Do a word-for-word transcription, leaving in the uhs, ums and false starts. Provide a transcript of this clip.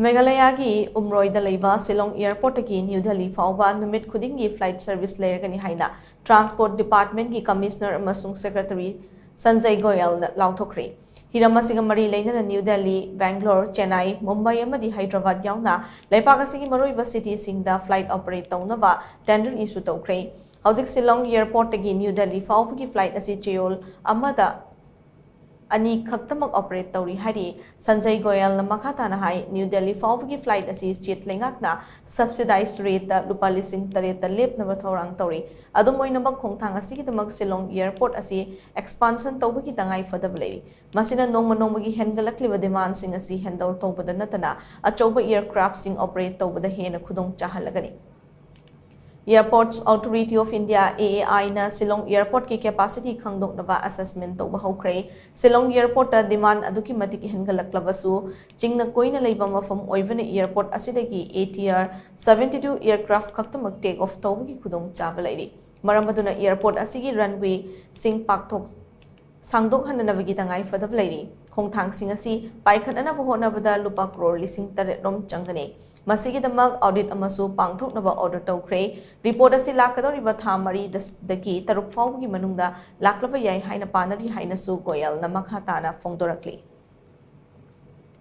ꯃꯦꯘꯥꯂꯌꯥꯒꯤ ꯎꯝꯔꯣꯏꯗ ꯂꯩꯕ ꯁꯤꯂꯣꯡ ꯑꯦꯌꯔꯄꯣꯔꯠꯇꯒꯤ ꯅ꯭ꯌꯨ ꯗꯦꯜꯂꯤ ꯐꯥꯎꯕ ꯅꯨꯃꯤꯠ ꯈꯨꯗꯤꯡꯒꯤ flight service ꯂꯩꯔꯒꯅꯤ ꯍꯥꯏꯅ Transport Departmentꯀꯤ Commissioner ꯑꯃꯁꯨꯡ Secretary ꯁꯟꯖꯌ ꯒꯣꯌꯜꯅ ꯂꯥꯎꯊꯣꯛꯈ꯭ꯔꯦ꯫ ꯍꯤꯔꯝ ꯑꯁꯤꯒ ꯃꯔꯤ ꯂꯩꯅꯅ ꯅ꯭ꯌꯨ ꯗꯦꯜꯂꯤ, ꯕꯦꯡꯒ꯭ꯂꯣꯔ, ꯆꯦꯟꯅꯥꯏ, ꯃꯨꯝꯕꯥꯏ ꯑꯃꯗꯤ ꯍꯥꯏꯗ꯭ꯔꯕꯥꯗ ꯌꯥꯎꯅ ꯂꯩꯕꯥꯛ ꯑꯁꯤꯒꯤ ꯃꯔꯨꯑꯣꯏꯕ cityꯁꯤꯡꯗ flight operate ꯇꯧꯅꯕ tender issue ꯇꯧꯈ꯭ꯔꯦ꯫ ꯍꯧꯖꯤꯛ ꯁꯤꯂꯣꯡ ꯑꯦꯌꯔꯄꯣꯔꯠꯇꯒꯤ ꯅ꯭ꯌꯨ ꯗꯦꯜꯂꯤ ꯐꯥꯎꯕꯒꯤ flight ꯑꯁꯤ ꯆꯌꯣꯜ ꯑꯃꯗ ꯑꯅꯤ ꯈꯛꯇꯃꯛ operate ꯇꯧꯔꯤ ꯍꯥꯏꯔꯤ꯫ ꯁꯟꯖꯌ ꯒꯣꯌꯜꯅ ꯃꯈꯥ ꯇꯥꯅ ꯍꯥꯏ, ꯅ꯭ꯌꯨ ꯗꯦꯜꯂꯤ ꯐꯥꯎꯕꯒꯤ flight ꯑꯁꯤ state ꯂꯩꯉꯥꯛꯅ subsidized rateꯇ ꯂꯨꯄꯥ ꯂꯤꯁꯤꯡ ꯇꯔꯦꯠꯇ ꯂꯦꯞꯅꯕ ꯊꯧꯔꯥꯡ ꯇꯧꯔꯤ꯫ ꯑꯗꯨꯝ ꯑꯣꯏꯅꯃꯛ, ꯈꯣꯡꯊꯥꯡ ꯑꯁꯤꯒꯤꯗꯃꯛ ꯁꯤꯂꯣꯡ ꯑꯦꯌꯔꯄꯣꯔꯠ ꯑꯁꯤ expansion ꯇꯧꯕꯒꯤ ꯇꯉꯥꯏ ꯐꯗꯕ ꯂꯩꯔꯤ꯫ ꯃꯁꯤꯅ ꯅꯣꯡꯃ ꯅꯣꯡꯃꯒꯤ ꯍꯦꯟꯒꯠꯂꯛꯂꯤꯕ demandꯁꯤꯡ ꯑꯁꯤ handle ꯇꯧꯕꯗ ꯅꯠꯇꯅ ꯑꯆꯧꯕ aircraftꯁꯤꯡ operate ꯇꯧꯕꯗ ꯍꯦꯟꯅ ꯈꯨꯗꯣꯡ ꯆꯥꯍꯜꯂꯒꯅꯤ꯫ Airports Authority of India, AAIꯅ Shillong ꯑꯦꯌꯔꯄꯣꯔꯠꯀꯤ capacity ꯈꯪꯗꯣꯛꯅꯕ assessment ꯇꯧꯕ ꯍꯧꯈ꯭ꯔꯦ꯫ ꯁꯤꯂꯣꯡ ꯑꯦꯌꯔꯄꯣꯔꯠꯇ demand ꯑꯗꯨꯛꯀꯤ ꯃꯇꯤꯛ ꯍꯦꯟꯒꯠꯂꯛꯂꯕꯁꯨ, ꯆꯤꯡꯅ ꯀꯣꯏꯅ ꯂꯩꯕ ꯃꯐꯝ ꯑꯣꯏꯕꯅ airport ꯑꯁꯤꯗꯒꯤ ATR seventy two aircraft ꯈꯛꯇꯃꯛ take off ꯇꯧꯕꯒꯤ ꯈꯨꯗꯣꯡꯆꯥꯕ ꯂꯩꯔꯤ꯫ ꯃꯔꯝ ꯑꯗꯨꯅ airport ꯑꯁꯤꯒꯤ runwayꯁꯤꯡ ꯄꯥꯛꯊꯣꯛ ꯁꯥꯡꯗꯣꯛꯍꯟꯅꯅꯕꯒꯤ ꯇꯉꯥꯏ ꯐꯗꯕ ꯂꯩꯔꯤ꯫ ꯈꯣꯡꯊꯥꯡꯁꯤꯡ ꯑꯁꯤ ꯄꯥꯏꯈꯠꯅꯅꯕ ꯍꯣꯠꯅꯕꯗ ꯂꯨꯄꯥ ꯀ꯭ꯔꯣꯔ ꯂꯤꯁꯤꯡ ꯇꯔꯦꯠ ꯔꯣꯝ ꯆꯪꯒꯅꯤ꯫ ꯃꯁꯤꯒꯤꯗꯃꯛ audit ꯑꯃꯁꯨ ꯄꯥꯡꯊꯣꯛꯅꯕ order ꯇꯧꯈ꯭ꯔꯦ꯫ Report ꯑꯁꯤ ꯂꯥꯛꯀꯗꯧꯔꯤꯕ ꯊꯥ ꯃꯔꯤꯗꯒꯤ ꯇꯔꯨꯛ ꯐꯥꯎꯕꯒꯤ ꯃꯅꯨꯡꯗ ꯂꯥꯛꯂꯕ ꯌꯥꯏ ꯍꯥꯏꯅ ꯄꯥꯅꯔꯤ ꯍꯥꯏꯅꯁꯨ ꯒꯣꯌꯜꯅ ꯃꯈꯥ ꯇꯥꯅ ꯐꯣꯡꯗꯣꯔꯛꯂꯤ꯫